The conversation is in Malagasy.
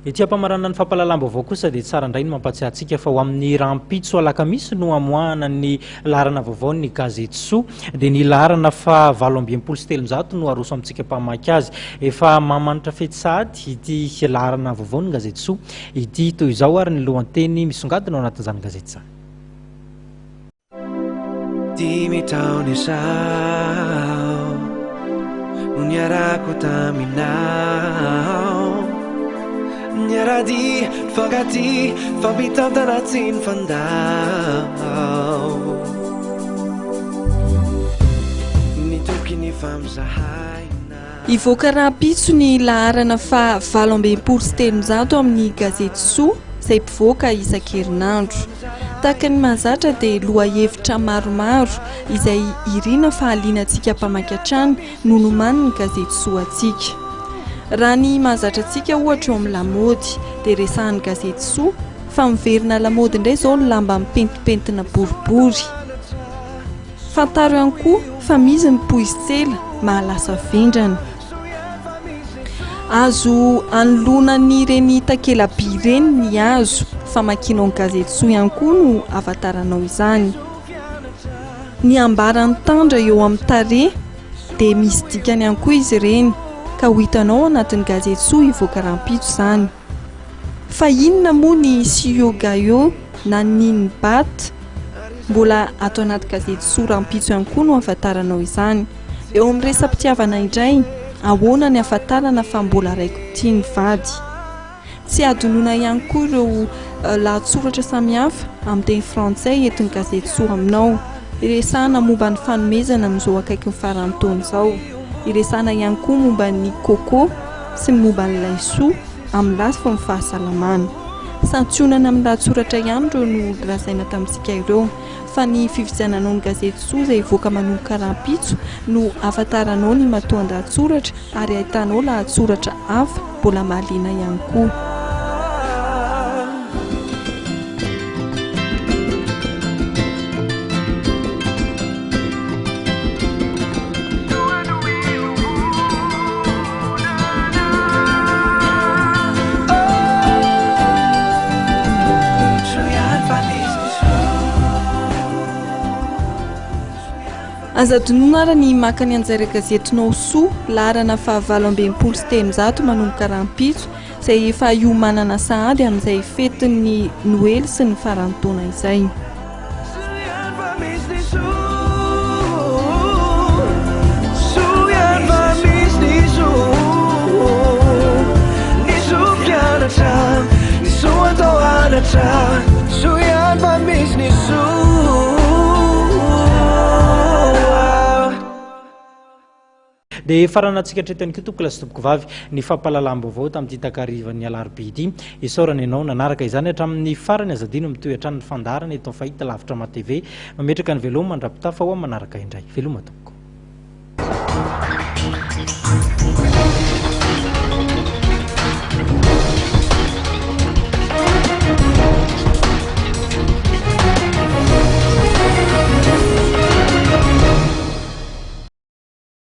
Ety am-pamaranana ny fampahalalam-baovao kosa dia tsara indray ny mampahatsiahy antsika fa ho amin'ny rahampitso alakamisy no hamoahana ny laharana vaovaon'ny gazety Soa. Dia ny laharana faha 368 no aroso amintsika mpamaky azy. Efa mamanitra fety sahady ity laharana vaovaon'ny gazety Soa ity. Toy izao ary ny lohanteny misongadina ao anatin'izany gazety izany. Dimy taona izao no niarahako taminao Niara-dia, nifankatia, nifampitantana tsy nifandao Nitoky nifampizahaina Hivoaka rahampitso ny laharana faha 368 amin'ny gazety Soa izay mpivoaka isan-kerinandro. Tahaka ny mahazatra dia lohahevitra maromaro izay irina fa hahaliana antsika mpamaky hatrany no nomanin'ny gazety Soa antsika. Raha ny mahazatra antsika ohatra eo amin'ny lamaody dia resahan'ny gazety Soa fa miverina lamaody indray izao ny lamba mipentimpentina boribory. Fantaro ihany koa fa misy ny poizin-tsela mahalasa vendrana. Azo anoloana an'ireny takela-by ireny ny hazo, famakianao ny gazety Soa ihany koa no ahafantaranao izany. Ny ambaran'ny tandra eo amin'ny tarehy dia misy dikany ihany koa izy ireny, ka ho hitanao ao anatin'ny gazety Soa hivoaka rahampitso izany. Fa inona moa ny Sio Gayo na Nin Bat? Mbola ato anaty gazety Soa rahampitso ihany koa no ahafantaranao izany. Eo amin'ny resa-pitiavana indray, ahoana ny ahafantarana fa mbola raiki-pitia ny vady? Tsy hadinoina ihany koa ireo lahatsoratra samihafa amin'ny teny frantsay entin'ny gazety Soa aminao. Iresahana momba ny fanomezana amin'izao akaiky ny faran'ny taona izao. Iresahana ihany koa momba ny coco sy ny momba ny laisoa amin'ny lafiny fahasalamana. Santionany amin'ny lahatsoratra ihany ireo nolazaina tamintsika ireo fa ny fividiananao ny gazety Soa izay hivoaka manomboka rahampitso no ahafantaranao ny matoan-dahatsoratra ary ahitanao lahatsoratra hafa mbola mahaliana ihany koa. Aza adinoina ary ny maka ny anjara gazetinao Soa, laharana faha 368 manomboka rahampitso, izay efa hiomanana sahady amin'izay fetin'ny Noely sy ny faran'ny taona izay. Dia faranantsika hatreto ihany koa tompokolahy sy tompokovavy ny fampahalalam-baovao tamin'ity takarivan'ny alarobia ity. Isaorana ianao nanaraka izany hatramin'ny farany. Aza adino mitohy hatrany ny fandaharana eto amin'ny Fahita Lavitra Ma TV. Mametraka ny veloma mandra-pitafa ho amin'ny manaraka indray. Veloma tompoko.